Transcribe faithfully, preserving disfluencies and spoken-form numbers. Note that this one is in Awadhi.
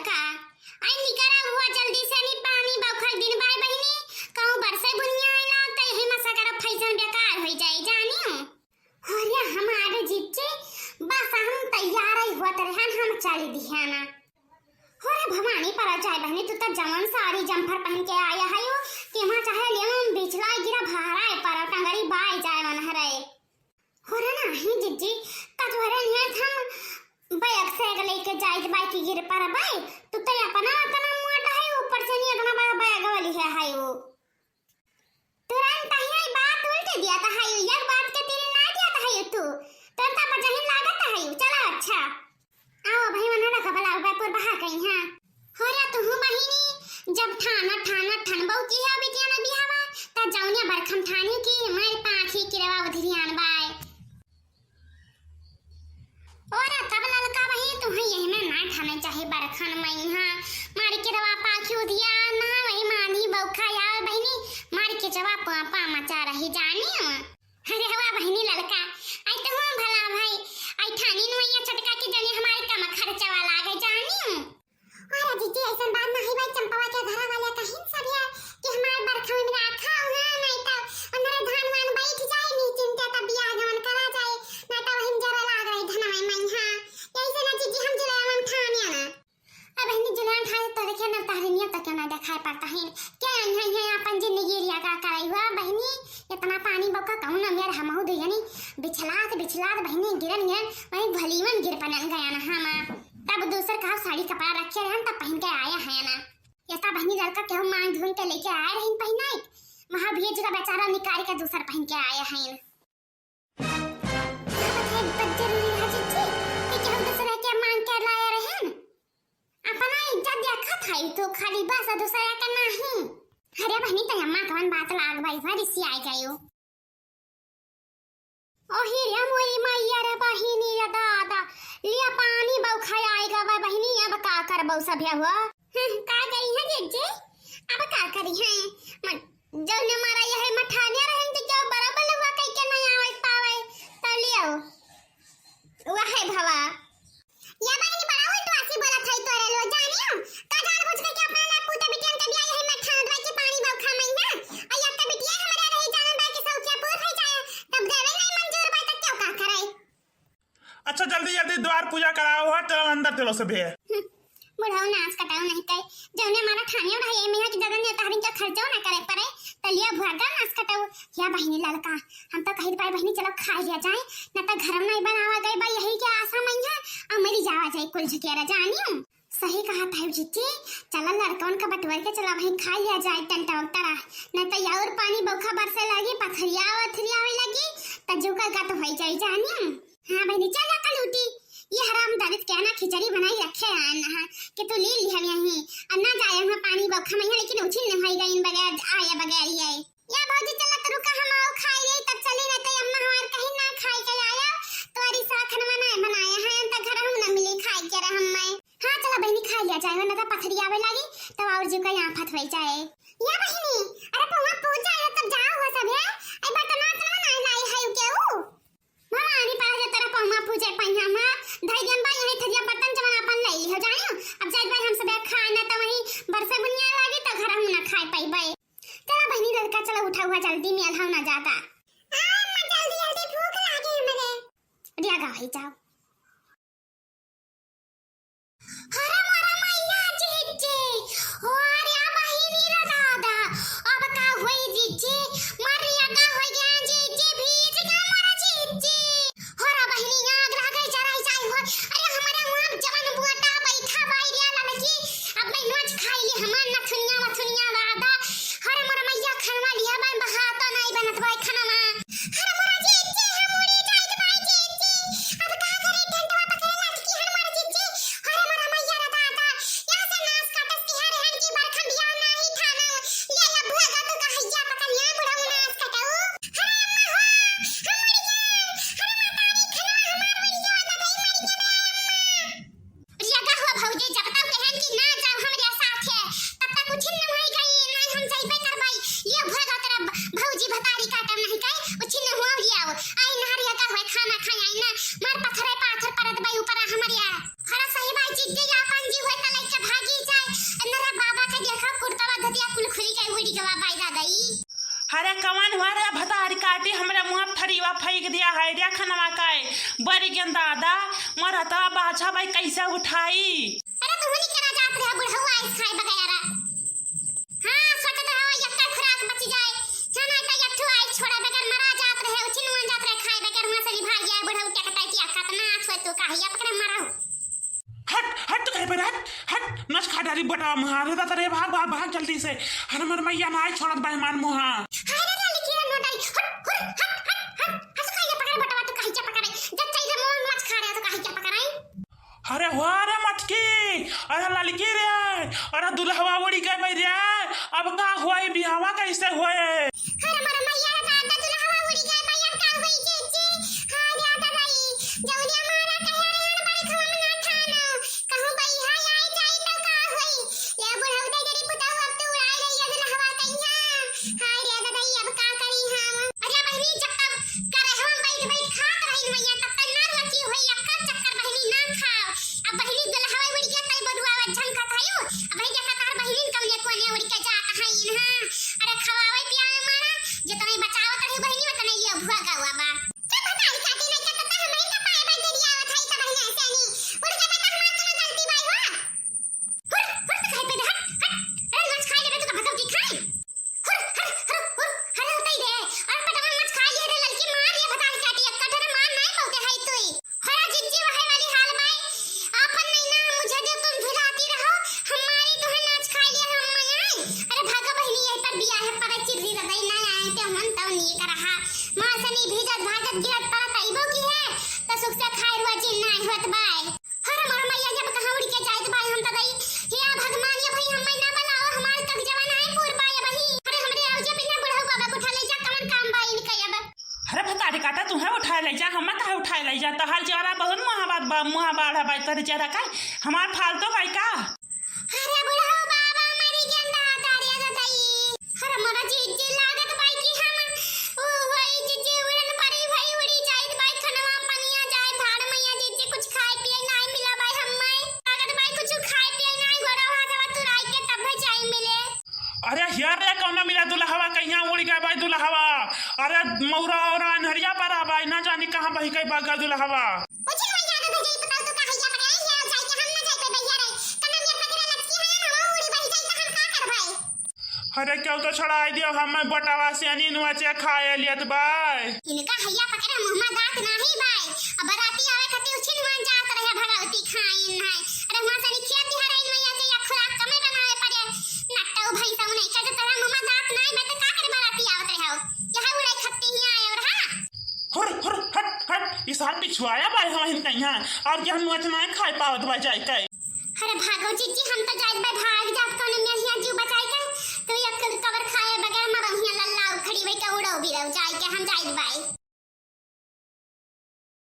का? आई निकरा हुआ जल्दी से, नी पानी बौखा दिन बाय बहिनी, कहूँ बरसे बुनिया आइला, त यही मा सगरो फैशन बेकार होइ जाई, जानियो। अरे हमारे जिज्जी, बस हम तैयार ही होत रहन, हम चली दिहाना। अरे भवानी पर जाए बहिनी, तू त जवन साड़ी जम्फर पहिन के आया है, कि वहाँ चाहे लेवन बिछला गिरा भारा है पर टंगरी बाय जाए मन हरे। अरे नाही जिज्जी, त तोहरे नियत हम बैग से एक लेके जाइत बाय कि गिर पर बाय, तू त अपना अतना मोटा है, ऊपर से नी अतना बड़ा बैग वाली है, है वो। तुरंत ही बात उल्ट दिया था, है एक बात के तीन ना दिया था, है तू तुरंत बजहिन लागत है। चला अच्छा, आओ भाई मना रखा भला, उबैपुर बहा गई, हाँ। हो रे तुहु बहिनी, जब ठाना ठाना ठनबऊ की है बिटिया ना बिहावा, त जौनिया बरखम ठानी की मार पाखी किरवा उधरियान बाय। और तब ललका बहिनी तुहु यही में ना ठाने चाहे बरखन मइहाँ, मार किरवा पाखी उधिया ना वही मानी बौखा यार बहिनी, मार के जवा पापा मचा रही जानी। अरे हवा बहिनी ललका, आई तुहु भला भाई, आई ठानी नुइया छोटका के जने हमारे कम खर्चवा लागे जानी। अरे जिज्जी, ऐसन बात नाही भाई, चंपवा के घरा वाले कहिन सब है कि हमार बरखा में बिना खाओ है, नहीं तो अंदर धान वान बैठ जाए, नी चिंता तब बियाह गमन करा जाए, नहीं तो वही जरा लाग रही धनवा में, हाँ। यही से ना जिज्जी हम जुलैया में ठानिया ना। अब बहिनी जुलैया ठाने तो देखे ना तहरी नियत तो क्यों ना दिखाई पड़ता है। क्या यहाँ, यहाँ अपन जिंदगी रिया का कराई हुआ बहिनी, इतना पानी बौखा कहूँ ना मेरे हमहू दुइयनी बिछलात, बिछलात बहिनी गिरन, गिरन, वहीं भलीवन गिर पनन गया ना हमार। तब दूसर का साड़ी कपड़ा रखे रहन, तब पहिन के आया है ना। ये तो बहिनी ललका केहू मांग ढूंढ के लेके आए रहिन पहिनाई, वहाँ भेज का बेचारा निकाल के दूसर पहिन के आए हैं। का बताए बज्जर रही है जिज्जी, कि केहू दूसरा के मांग के लाए रहन। अपना इज्जत देखत है तू खाली बस, दूसरा के नहीं। अरे बहिनी तो अम्मा कौन बात लाग भाई, भरी सी आ गयो। ओही रे मोरी मैया रे बहिनी रे दादा, लिया पानी बौखा आएगा बा बहिनी, अब का करबौ सब हुआ? हम्म, का करी है जिज्जी? अब का करी है? मन, जौने मारा यह मठानिया रहन कि जो बड़ा बलुआ कह के नहीं आवे पावे, त लियो। वह है भवा। या बहिनी बड़ा उल्टवासी बोलत है तोरे लो जानियो। का जान बुझ के कि अपना लाभ पूते बिटियन के बियाह यही में ठान दवा कि पानी बौखा मइहाँ। आ या त बिटिया हमरा रही जानन बा कि सौखिया पूर है जाए। तब देवे नहीं मंजूर बा त क्यों का करे? अच्छा जल्दी जल्दी द्वार पूजा कराओ है, चलो अंदर चलो सभे। हम्म, बुढ़ऊ नास कटाऊ नहीं कहे। जौने मारा ठानियो रहे, ये में है कि जगन ने तहरिन के खर्चो ना करे पड़े। त लिया भुआ गा नास कटाऊ। या बहिनी ललका, हम तो कहित बाई बहिनी चलो खाए लिया जाए, न त घर में नहीं बनावा गए बा यही के आसा मइहाँ, आ मरी जावा जाए कुल झुकेरा जानियो। सही कहा ताई जिज्जी, चला लड़कन का बटवर के चला वहीं खाए लिया जाए टंटा उंटा, न त और पानी बौखा बरसे लगी, पथरिया वथरिया होए लगी, त जू का गत होई जाई जानियो। हाँ बहिनी चला कलूटी, ये हराम दलित के ना खिचड़ी बनाई रखे हैं ना, कि तू ली ली हम यहीं, और ना जाए हम पानी बौखा मइहाँ, लेकिन उछिन न होई गई इन बगैर आए बगैर ये। या भौजी, चला त रुका, हम आओ खाई ले, तब चली, ना त अम्मा हमार कहीं ना खाई के आया, तोरी सा खनवा ना बनाया है, त घर हम ना मिली खाई के रहम मैं। हाँ, चला बहिनी, खाई लिया जाए, ना त पथरी आवे लागी, तब और जीव का यहाँ फत होई जाए। या बहिनी, अरे पौवा पूजा आया, तब जाओ हो सब है, आई बर्तन वर्तन ना लाई है केहू। भवानी पर जे तोरा पौवा पूजे पइहाँ, धैर्यन बा, यही थरिया बर्तन जवन अपन ले ली हो जानियो। अब जाइत भाई हम सब खाए ना, त वहीं बरसे बुनिया लागी, त घर हम ना खाए पाई भाई। चला बहिनी ललका, चला उठा हुआ जल्दी, मेल हो ना जाता। आ, अम्मा, जल्दी, जल्दी भूख लागे हमरे। रिया गाही जाओ। अरे मोरा मैया जिज्जी, ओ अरे बहिनी रे दादा, अब का होई जिज्जी, मर रिया का होई गया जिज्जी, भीज गया मोरा जिज्जी। हो रे बहिनी, आग लागे जराई जाई हो। अरे हमरे मुँह जवन बुआटा बैठा बाई रे लड़की, अब मैं नोच खाई ली हमार नथुनिया वथुनिया दादा। हरे मोर मैया खनवा लिया बाई बहातो नहीं बनत बाई खनवा। हरे मोर जिज्जी, हम उड़ी जाइत बाई जिज्जी। अब का करी टेंटवा पकड़े लटकी हमार जिज्जी। हरे मोर मैया रे दादा, यहाँ से नास काटस की हरे हन की बरखंडिया नहीं खाना। ले ले भुआ का तू का हैया पकड़ लिया बुढ़ऊ नास काटऊ। हरे अम्मा हो, हम उड़ी जाए। हरे मातारी खनवा हमार उड़ी जाए, दादा मर गया बे अम्मा। रिया का हुआ भौजी, जब तक कहन कि ना जाओ हमरे साथे, तब तक कुछ न होई गई, नहीं हम जाइबे करबाई। ये भोगा तेरा ब-, भौजी भतारी काटम नहीं कहे, उछिन हुआ लियाओ। आई ना रिया का हुआ खाना खाई आई ना, मार पत्थरे पाथर परत बाई ऊपर हमरे आ। हरा सही बाई जिज्जी, या पंजी हुए तले भागी जाए। नरा बाबा के देखा, कुर्तवा धोतिया कुल खुली गए, उड़ी गवा बाई दादा ई। अरे कवन हुआ रे भतारी काटी, हमरे मुँह फरीवा फेंक दिया है रे खनवा का। बरी गेन दादा, मरता बाछा भाई कैसे उठाई? अरे तू नहीं करा जात रहे बुढ़ऊ आइस खाए बगैरा। हाँ, सोचत रहो यक्का खुराक बच जाए। जाना का यक्ठू आइस छोड़ा बगैर मरा जात रहे, उछिन मन जात रहे खाए बगैर वहाँ से निभा गया बुढ़ऊ क्या कहता है कि अक्का तो ना सोच तो काहिया पकड़े मरा हो। हट, हट, तो कहे पर हट, हट, नस खा डाली बटा मार देता रे, भाग, भाग, भाग जल्दी से। हर मर मैया ना आए छोड़त बा हमार मुँहा। हाय रे लड़की रे मोटाई, हट, हट, हट, हट, हट, हट, काहिया पकड़े बटवा तो काहिया पकड़े, जब चाहिए मोर नस खा रहे तो काहिया पकड़े। अरे हो रे मटकी, अरे ललकी रे, अरे दुल्हवा उड़ी गए भाई रे, अब का होई, बियाहवा कैसे होए? अरे मोर मैया रे दादा, दुल्हवा उड़ी गए भाई, अब का होई जीजी? हाय रे दादा भाई, जौनिया मारा कहे रे यार, बड़ी खवा में ना ठानो, कहूँ भाई हाय आई जाई तो का होई? ये बुढ़ऊ दे गरी पुताऊ, अब तू उड़ाई रही है दुल्हवा कहिया। हाय रे दादा, ई अब का करी हम? अरे बहिनी, जब तब करे हम बैठ बैठ खात रही मैया, तब तक ना रोटी होई, अक्का चक्कर बहिनी ना खाओ। अब बहिनी दुल्हवा उड़ के तई बरुआ झंखत हयू। अब बहिनी देखा तार बहिनी कौने कोने उड़ के जात हईन, हाँ। अरे खवावे पियावे मारा, जितने बचावत रही बहिनी, उतने ये भुआ गवा बा। क्या पता है काटी नहीं क्या पता, हम नहीं पता है भाई, तेरी आवत है तो बहिनी ऐसे नहीं। उड़ के पता हमार कोनो गलती भाई हो। हुर, हुर, तो खाए पे दे, हट, हट। अरे, मच खाए लेबे तो का भगवती खाए। हुर, हर, हर, हुर, हर होतई रे। अरे, पटवा मच खाए लिए रे, ललकी मार ये भताल काटी, एक कटोरा मार नाई बहुते है तुई। हरा जिज्जी वहे वाली हाल बाई। आपन नहीं ना मुझे जो तुम झुलाती रहो, हमारी तुम्हें नाच खाए लिए हम मैं आई। अरे, भागा बहिनी, यही पर बिया है, पर चिर्री रदई ना आए, ते मन तव नहीं कर रहा। माँ सनी भीजत भाजत गिरत परत आइबो की है, तो सुख से खाए रुआ चिन्ह नाई होत बाई। हर मोर मैया जब कहाँ उड़ के जाइत बाई हम त दई। हे भगवान, ये भाई हम्मे ना बुलाओ, हमार कगजवा ना है पूर बाई अबही। अरे हमरे आउजे बिना बुढ़ऊ बाबा को उठा ले जा, कवन काम बाई इनका अब? अरे भतारी काटा, तुम्हें उठाए ले जा, हमें काहे उठाए ले जा? तहार जरा बहुत मुहाबाद बा, मुहाबाद है बाई, तोरे जरा का हमार फालतू बाई का? अरे बुढ़ऊ बाबा मरी गेंदा तारे दई। अरे मोरा जीजी लागत बाई कि हम, ओ भाई जीजी उड़न परी भाई उड़ी जाइत बाई, खनवा पनिया जाए, भाड़ मैया जीजी कुछ खाए पिए नाई मिला बाई हम्मे। लागत बाई कुछ खाए पिए नाई, गोड़ा हाथवा तुराई के तब जाई मिले। अरे हियर रे, कौनो मिला दुल्हवा, कहिया उड़ गया बाई दुल्हवा। अरे मौरा और अन्हरिया पर आ बाई, ना जानी कहाँ बही गई बागा दुल्हवा। कुछ नहीं याद हो जाई, बताओ तो कहाँ जा पकड़े, ये जाए के हम ना जाए पे भैया रे। कनम ये पकड़े लटकी है ना, वो उड़ी बही जाई तो हम का करबै? अरे केहू तो छोड़ाई दियो, हम बटवा से अनी नुआ चे खाए लियत बाय। इनका हैया पकड़े मुँह में दांत नाही बाय। अब बराती आवे खातिर उछिन मान जात रहे भगवती खाइन है। अरे वहाँ से निखिया तिहार इन मैया के या खुराक कमे बनावे पड़े। नट्टू भैंसा उन्हें के तो तेरा मुँह में दांत नाही, मैं तो का करे बराती आवत रहे हो? यह उड़े खत्ती ही आए और हाँ। हुर, हुर, हट, हट, ई सार पिछुआया बाय हम हिन कहिया, और के हम नुआ चे नाही खाए पावत बाय जाए के। अरे भागो जीजी, हम तो जाइत बाय भाग जात, कौनो मेहिया जीव बचा